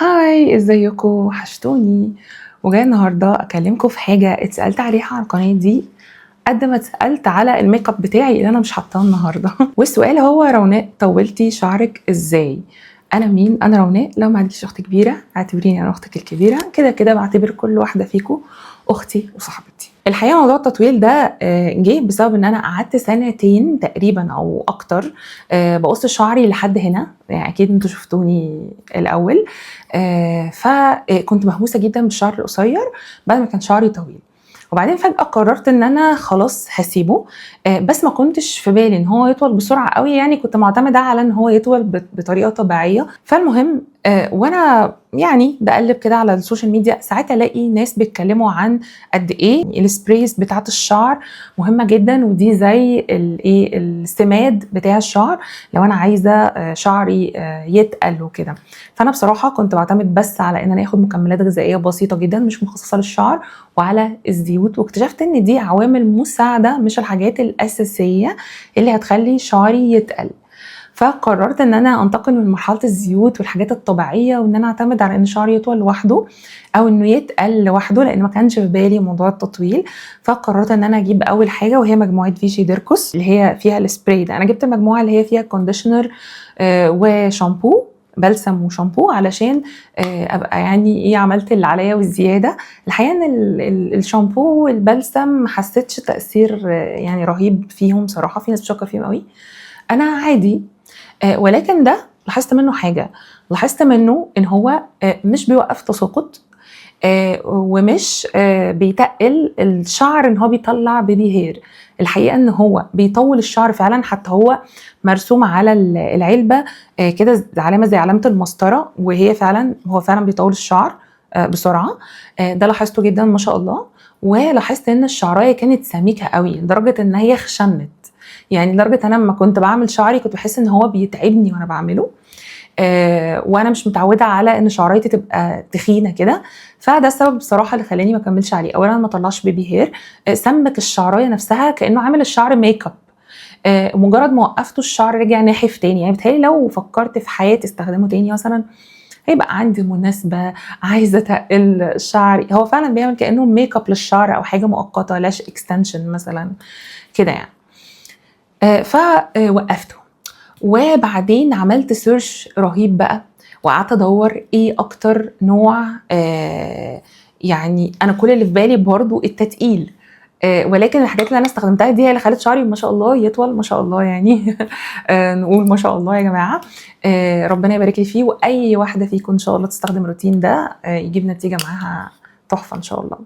Hi، ازيكم؟ وحشتوني. وجاية النهارده اكلمكم في حاجة اتسالت عليها على القناة دي قد ما اتسالت على الميك اب بتاعي اللي انا مش حاطاه النهارده. والسؤال هو: روناء، طولتي شعرك ازاي؟ انا مين؟ انا روناء. لو ما عندكيش اخت كبيرة اعتبريني انا اختك الكبيره، كده كده بعتبر كل واحدة فيكم اختي وصاحبتي. الحقيقة موضوع التطويل ده جه بسبب ان انا قعدت سنتين تقريبا او اكتر بقص شعري لحد هنا، يعني اكيد انتوا شفتوني الاول. فكنت مهووسه جدا بالشعر القصير بعد ما كان شعري طويل، وبعدين فجأة قررت ان انا خلاص هسيبه. بس ما كنتش في بالي ان هو يطول بسرعة قوي، يعني كنت معتمدة على ان هو يطول بطريقة طبيعية. فالمهم وانا يعني بقلب كده على ال social media ساعات الاقي ناس بيتكلموا عن قد ايه ال sprays بتاعت الشعر مهمة جدا، ودي زي الايه السماد بتاع الشعر لو انا عايزة شعري يتقل وكده. فانا بصراحة كنت بعتمد بس على ان انا اخد مكملات غذائية بسيطة جدا مش مخصصة للشعر وعلى الزيوت، واكتشفت ان دي عوامل مساعدة مش الحاجات الاساسية اللي هتخلي شعري يتقل. فقررت ان انا انتقل من مرحلة الزيوت والحاجات الطبيعية وان انا اعتمد على ان شعري يطول لوحده او انه يتقل لوحده، لان ما كانش في بالي موضوع التطويل. فقررت ان انا اجيب اول حاجة وهي مجموعة فيشي ديركوس اللي هي فيها السبراي ده. انا جبت المجموعة اللي هي فيها conditioner وشامبو، بلسم وشامبو، علشان ابقى يعني ايه عملت اللي عليا والزيادة. الحقيقة ان الشامبو والبلسم ما حسيتش تاثير يعني رهيب فيهم صراحة، في ناس بتشكر فيهم قوي، انا عادي. ولكن ده لاحظت منه حاجة، لاحظت منه ان هو مش بيوقف تساقط ومش بيتقل الشعر ان هو بيطلع baby hair. الحقيقة ان هو بيطول الشعر فعلا، حتى هو مرسوم على العلبة كده علامة زي علامة المسطره، وهي فعلا هو فعلا بيطول الشعر بسرعة. ده لاحظته جدا ما شاء الله. ولاحظت ان الشعرايه كانت سميكة قوي لدرجة ان هي خشنت، يعني لدرجة انا لما كنت بعمل شعري كنت بحس ان هو بيتعبني وانا بعمله، وانا مش متعوده على ان شعرايتي تبقى تخينة كده. فده السبب بصراحة اللي خلاني ما اكملش عليه. اولا ما طلعش baby hair، سمك الشعرايه نفسها كانه عامل الشعر ميك اب. مجرد ما وقفته الشعر رجع ناحف تاني. يعني بتهيألي لو فكرت في حياتي استخدمه تاني مثلا هيبقى عندي مناسبة عايزة اتقل شعري، هو فعلا بيعمل كأنه ميك اب للشعر او حاجة مؤقتة، lash extension مثلا كده يعني. فوقفته وبعدين عملت search رهيب بقى وقعدت ادور ايه اكتر نوع. يعني انا كل اللي في بالي برضو التتقيل، ولكن الحاجات اللي انا استخدمتها دي هي اللي خلت شعري ما شاء الله يطول ما شاء الله، يعني نقول ما شاء الله يا جماعة، ربنا يبارك لي فيه، واي واحدة فيكم ان شاء الله تستخدم الروتين ده يجيب نتيجة معاها تحفة ان شاء الله.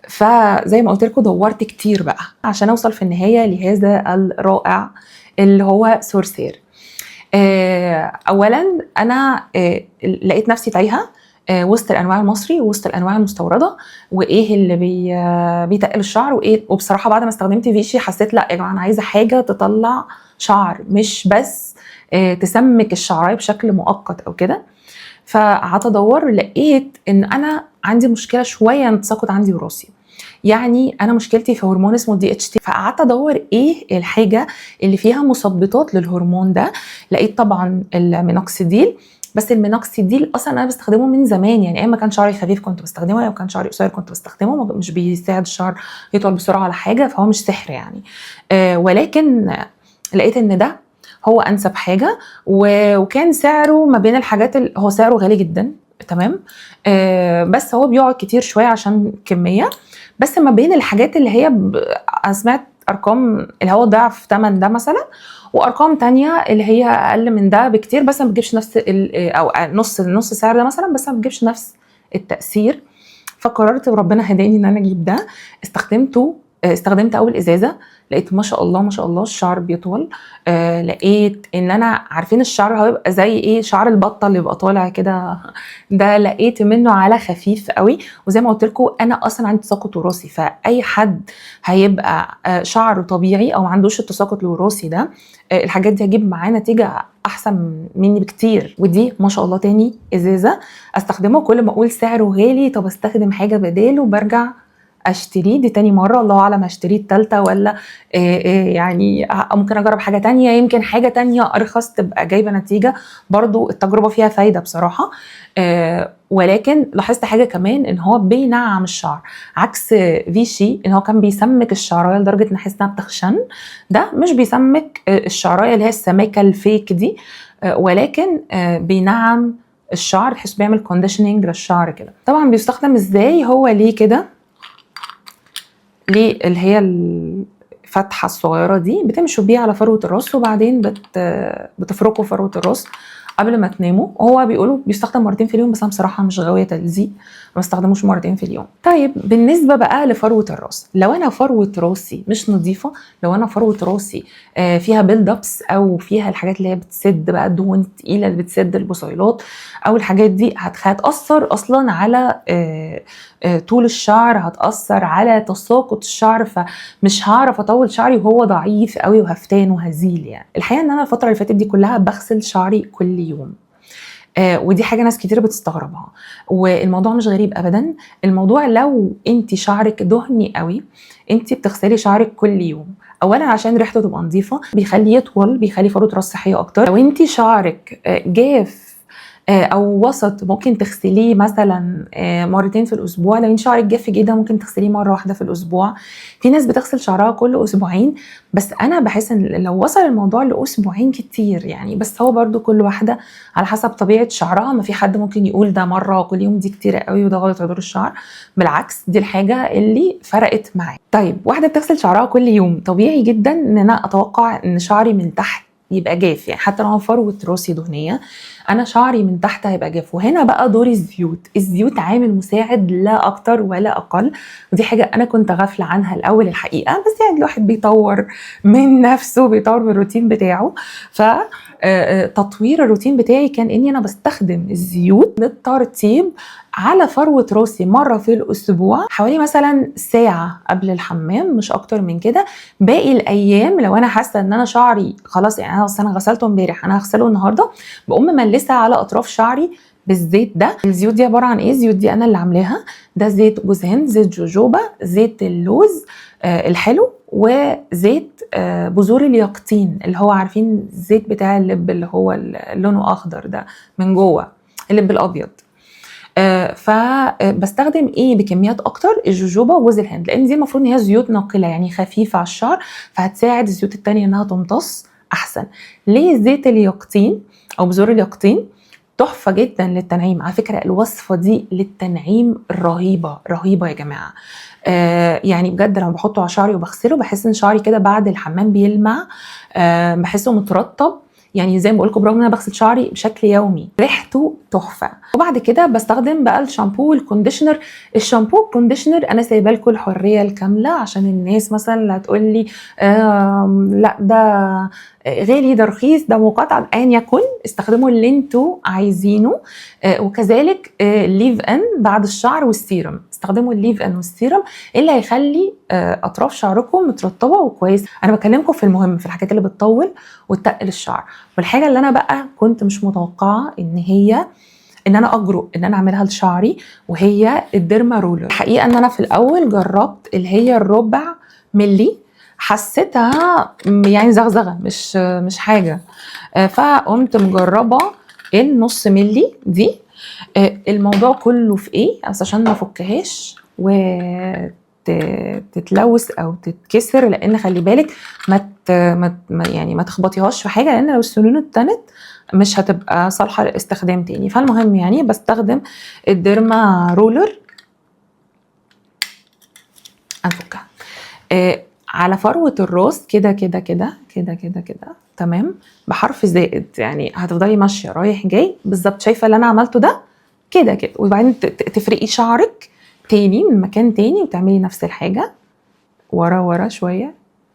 فزي ما قلت لكم دورت كتير بقى عشان اوصل في النهاية لهذا الرائع اللي هو سورسير. اولا انا لقيت نفسي تايهه وسط الانواع المصري ووسط الانواع المستورده، وايه اللي بيتقل الشعر وايه. وبصراحة بعد ما استخدمت فيشي حسيت لا يا جماعة انا عايزه حاجة تطلع شعر مش بس تسمك الشعرايه بشكل مؤقت او كده. فقعدت ادور، لقيت ان انا عندي مشكلة شوية ان التساقط عندي وراثي، يعني انا مشكلتي في هرمون اسمه DHT. فقعدت ادور ايه الحاجة اللي فيها مثبطات للهرمون ده، لقيت طبعا المينوكسيديل. بس المينوكسيديل اصلا انا بستخدمه من زمان، يعني ايام ما كان شعري خفيف كنت بستخدمه، لو كان شعري قصير كنت بستخدمه، مش بيساعد الشعر يطول بسرعة على حاجة، فهو مش سحر يعني. ولكن لقيت ان ده هو انسب حاجة، وكان سعره ما بين الحاجات هو سعره غالي جدا تمام، بس هو بيقعد كتير شوية عشان كمية. بس ما بين الحاجات اللي هي انا سمعت ارقام اللي هو ضعف ثمن ده مثلا، وارقام تانية اللي هي اقل من ده بكتير، بس ما بتجيبش نفس او نص سعر ده مثلا، بس ما بتجيبش نفس التاثير. فقررت وربنا هداني ان انا اجيب ده. استخدمت اول ازازة، لقيت ما شاء الله ما شاء الله الشعر بيطول. لقيت ان انا عارفين الشعر هو يبقى زي ايه، شعر البطة اللي بيبقى طالع كده ده لقيت منه على خفيف قوي. وزي ما قلت لكم انا اصلا عندي تساقط وراثي، فاي حد هيبقى شعره طبيعي او ما عندوش التساقط الوراثي ده، الحاجات دي هتجيب معاه نتيجة احسن مني بكتير. ودي ما شاء الله تاني ازازة استخدمه، كل ما اقول سعره غالي طب استخدم حاجة بداله برجع اشتريه. دي تاني مرة، الله اعلم هشتريه التالتة ولا يعني ممكن اجرب حاجة تانية، يمكن حاجة تانية ارخص تبقى جايبه نتيجة. برضو التجربة فيها فايده بصراحة. ولكن لاحظت حاجة كمان، ان هو بينعم الشعر عكس فيشي، ان هو كان بيسمك الشعرايه لدرجة ان احس انها بتخشن. ده مش بيسمك الشعرايه اللي هي السماكه ال fake دي، ولكن بينعم الشعر، تحس بيعمل conditioning للشعر كده. طبعا بيستخدم ازاي؟ هو ليه كده، ليه اللي هي الفتحة الصغيرة دي، بتمشوا بيه على فروه الراس، وبعدين بتفركوا فروه الراس قبل ما تناموا. هو بيقولوا بيستخدم مرتين في اليوم، بس انا بصراحة مش غاويه تلزيق، ما بستخدموش مرتين في اليوم. طيب بالنسبة بقى لفروه الراس، لو انا فروه راسي مش نظيفة، لو انا فروه راسي فيها build ups او فيها الحاجات اللي هي بتسد بقى، الدهون الثقيلة اللي بتسد البصيلات او الحاجات دي، هتاثر اصلا على طول الشعر، هتاثر على تساقط الشعر، فمش هعرف اطول شعري وهو ضعيف قوي وهفتان وهزيل. يعني الحقيقة ان انا الفترة اللي فاتت دي كلها بغسل شعري كل يوم، ودي حاجة ناس كتير بتستغربها، والموضوع مش غريب ابدا. الموضوع لو انت شعرك دهني قوي، انت بتغسلي شعرك كل يوم، اولا عشان ريحته تبقى نظيفة، بيخليه يطول، بيخلي فروه راس صحية اكتر. لو انت شعرك جاف او وسط، ممكن تغسليه مثلا مرتين في الاسبوع. لو انت شعرك جاف جدا ممكن تغسليه مرة واحدة في الاسبوع. في ناس بتغسل شعرها كل اسبوعين، بس انا بحس ان لو وصل الموضوع لاسبوعين كتير يعني. بس هو برضو كل واحدة على حسب طبيعة شعرها، ما في حد ممكن يقول ده مرة كل يوم دي كتير قوي وده غلط يضر الشعر، بالعكس دي الحاجة اللي فرقت معايا. طيب واحدة بتغسل شعرها كل يوم، طبيعي جدا ان انا اتوقع ان شعري من تحت يبقى جاف، يعني حتى لو انا فروه راسي دهنية، انا شعري من تحت هيبقى جاف. وهنا بقى دور الزيوت، الزيوت عامل مساعد لا اكتر ولا اقل، ودي حاجة انا كنت غافله عنها الاول الحقيقة، بس يعني الواحد بيطور من نفسه، بيطور من الروتين بتاعه. ف تطوير الروتين بتاعي كان اني انا بستخدم الزيوت للترطيب على فروه راسي مرة في الاسبوع، حوالي مثلا ساعة قبل الحمام، مش اكتر من كده. باقي الايام لو انا حاسه ان انا شعري خلاص، يعني انا اصل انا غسلته امبارح، انا هغسله النهارده، بقوم مملسه على اطراف شعري بالزيت ده. الزيوت دي عبارة عن ايه؟ الزيوت دي انا اللي عاملاها، ده زيت جوز هند، زيت جوجوبا، زيت اللوز الحلو، وزيت بذور اليقطين، اللي هو عارفين الزيت بتاع اللب اللي هو لونه اخضر ده من جوه، اللب الابيض. فبستخدم ايه بكميات اكتر؟ الجوجوبا وجوز الهند، لان دي المفروض ان هي زيوت ناقله، يعني خفيفة على الشعر، فهتساعد الزيوت التانية انها تمتص احسن. ليه زيت اليقطين او بذور اليقطين؟ تحفة جدا للتنعيم. على فكرة الوصفة دي للتنعيم رهيبة رهيبة يا جماعة. يعني بجد لما بحطه على شعري وبغسله بحس ان شعري كده بعد الحمام بيلمع، بحسه مترطب، يعني زي ما بقول لكم برغم ان انا بغسل شعري بشكل يومي ريحته تحفة. وبعد كده بستخدم بقى الشامبو وال conditioner. الشامبو وال conditioner انا سايبه لكم الحرية الكاملة، عشان الناس مثلا اللي هتقول لي لا ده غالي، ده رخيص، ده مقاطعه، ايا يكن استخدموا اللي انتوا عايزينه. وكذلك ال leave in بعد الشعر والسيرم، استخدموا ال leave in وال serum اللي هيخلي اطراف شعركم مترطبه وكويس. انا بكلمكم في المهم، في الحاجات اللي بتطول وتقل الشعر. والحاجة اللي انا بقى كنت مش متوقعه ان انا اجرؤ ان انا اعملها لشعري، وهي ال derma roller. الحقيقة ان انا في الاول جربت اللي هي الربع ملي، حسيتها يعني زغزغه مش حاجة، فقمت مجربه النص ملي دي. الموضوع كله في ايه؟ بس عشان ما افكهاش وتتلوث او تتكسر، لان خلي بالك ما يعني ما تخبطيهاش في حاجة، لان لو السنون اتنت مش هتبقى صالحه للاستخدام تاني. فالمهم يعني بستخدم ال derma roller، انفكها على فروه الراس كده كده كده كده كده كده، تمام، بحرف زائد، يعني هتفضلي ماشية رايح جاي بالظبط. شايفه اللي انا عملته ده كده كده، وبعدين تفرقي شعرك تاني من مكان تاني وتعملي نفس الحاجة ورا ورا شوية،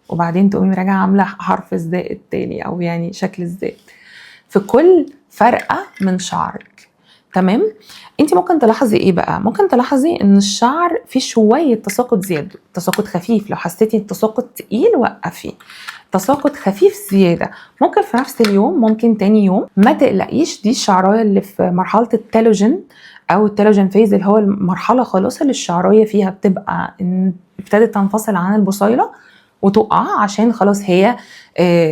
وبعدين تقومي راجعه عامله حرف الزائد تاني، او يعني شكل الزائد في كل فرقه من شعرك. تمام. انت ممكن تلاحظي ايه بقى؟ ممكن تلاحظي ان الشعر فيه شوية تساقط زيادة، تساقط خفيف. لو حسيتي التساقط تقيل وقفي، تساقط خفيف زيادة ممكن في نفس اليوم، ممكن تاني يوم، ما تقلقيش. دي الشعرايه اللي في مرحلة ال telogen او ال telogen phase، اللي هو المرحلة خلاص اللي الشعرايه فيها بتبقى ابتدت تنفصل عن البصيله وتقع، عشان خلاص هي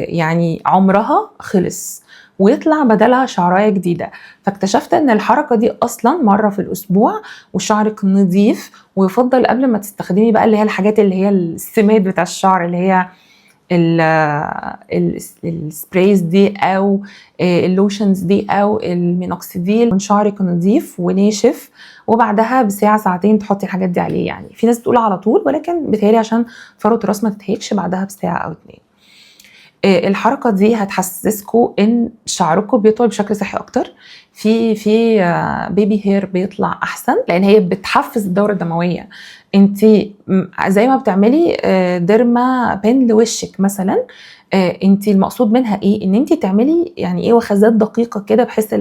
يعني عمرها خلص ويطلع بدلها شعرايه جديدة. فاكتشفت ان الحركة دي اصلا مرة في الاسبوع وشعرك نظيف، ويفضل قبل ما تستخدمي بقى اللي هي الحاجات اللي هي السماد بتاع الشعر، اللي هي ال sprays دي او ال lotions دي او المينوكسيديل، شعرك نظيف وناشف، وبعدها بساعة ساعتين تحطي الحاجات دي عليه. يعني في ناس بتقول على طول، ولكن بتهيألي عشان فروه الراس ما تتهيكش بعدها بساعة او 2. الحركة دي هتحسسكم ان شعركم بيطول بشكل صحي اكتر، في baby hair بيطلع احسن، لان هي بتحفز الدورة الدموية. انت زي ما بتعملي derma pen لوشك مثلا، انت المقصود منها ايه؟ ان انت تعملي يعني ايه وخزات دقيقة كده، بحيث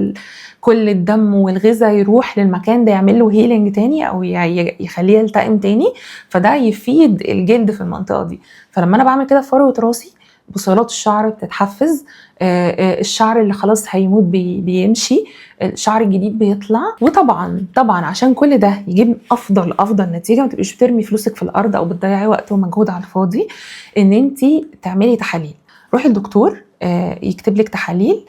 كل الدم والغذاء يروح للمكان ده، يعمل له healing تاني او يخليه يلتئم تاني، فده يفيد الجلد في المنطقة دي. فلما انا بعمل كده في فروه راسي، بصيلات الشعر بتتحفز، الشعر اللي خلاص هيموت بيمشي، الشعر الجديد بيطلع. وطبعا طبعا عشان كل ده يجيب افضل نتيجة، ما تبقيش بترمي فلوسك في الارض او بتضيعي وقت ومجهود على الفاضي، ان انت تعملي تحاليل. روحي للدكتور يكتب لك تحاليل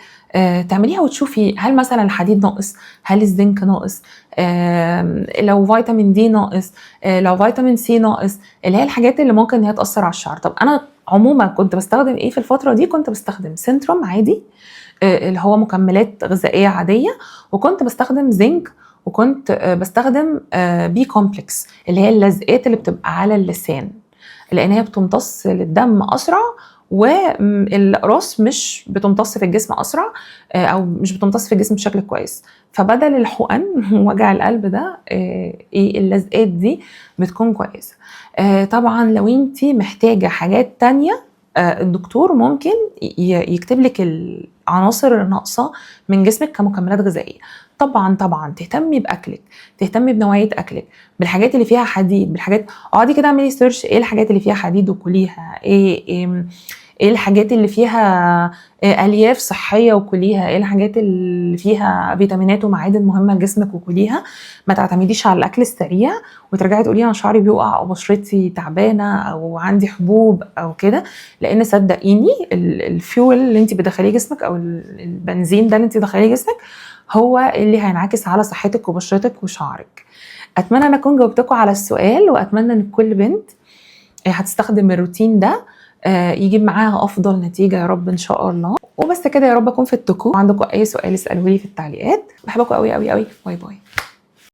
تعمليها وتشوفي هل مثلا الحديد ناقص، هل الزنك ناقص، لو فيتامين D ناقص، لو فيتامين C ناقص، اللي هي الحاجات اللي ممكن ان هي تاثر على الشعر. طب انا عموما كنت بستخدم ايه في الفترة دي؟ كنت بستخدم Centrum عادي، اللي هو مكملات غذائية عاديه، وكنت بستخدم زنك، وكنت بستخدم B complex، اللي هي اللزقات اللي بتبقى على اللسان، لان هي بتمتص للدم اسرع، والاقراص مش بتمتص في الجسم اسرع، او مش بتمتص في الجسم بشكل كويس. فبدل الحقن وجع القلب ده، ايه اللزقات دي بتكون كويسة. طبعا لو انت محتاجه حاجات تانية، الدكتور ممكن يكتب لك العناصر الناقصة من جسمك كمكملات غذائية. طبعا طبعا تهتمي باكلك، تهتمي بنوعيه اكلك، بالحاجات اللي فيها حديد، بالحاجات، اقعدي كده اعملي search ايه الحاجات اللي فيها حديد وكليها، ايه الحاجات اللي فيها الياف صحية وكليها، ايه الحاجات اللي فيها فيتامينات ومعادن مهمة لجسمك وكليها. ما تعتمديش على الاكل السريع وترجعي تقولي انا شعري بيقع او بشرتي تعبانة او عندي حبوب او كده، لان صدقيني الفيول اللي انت بتدخليه جسمك او البنزين ده اللي انت بتدخليه جسمك هو اللي هينعكس على صحتك وبشرتك وشعرك. اتمنى ان اكون جاوبتكم على السؤال، واتمنى ان كل بنت هتستخدم الروتين ده يجيب معاها افضل نتيجة يا رب ان شاء الله. وبس كده، يا رب اكون فدتكم. عندكم اي سؤال اسالوه لي في التعليقات. بحبكم قوي قوي قوي. bye bye.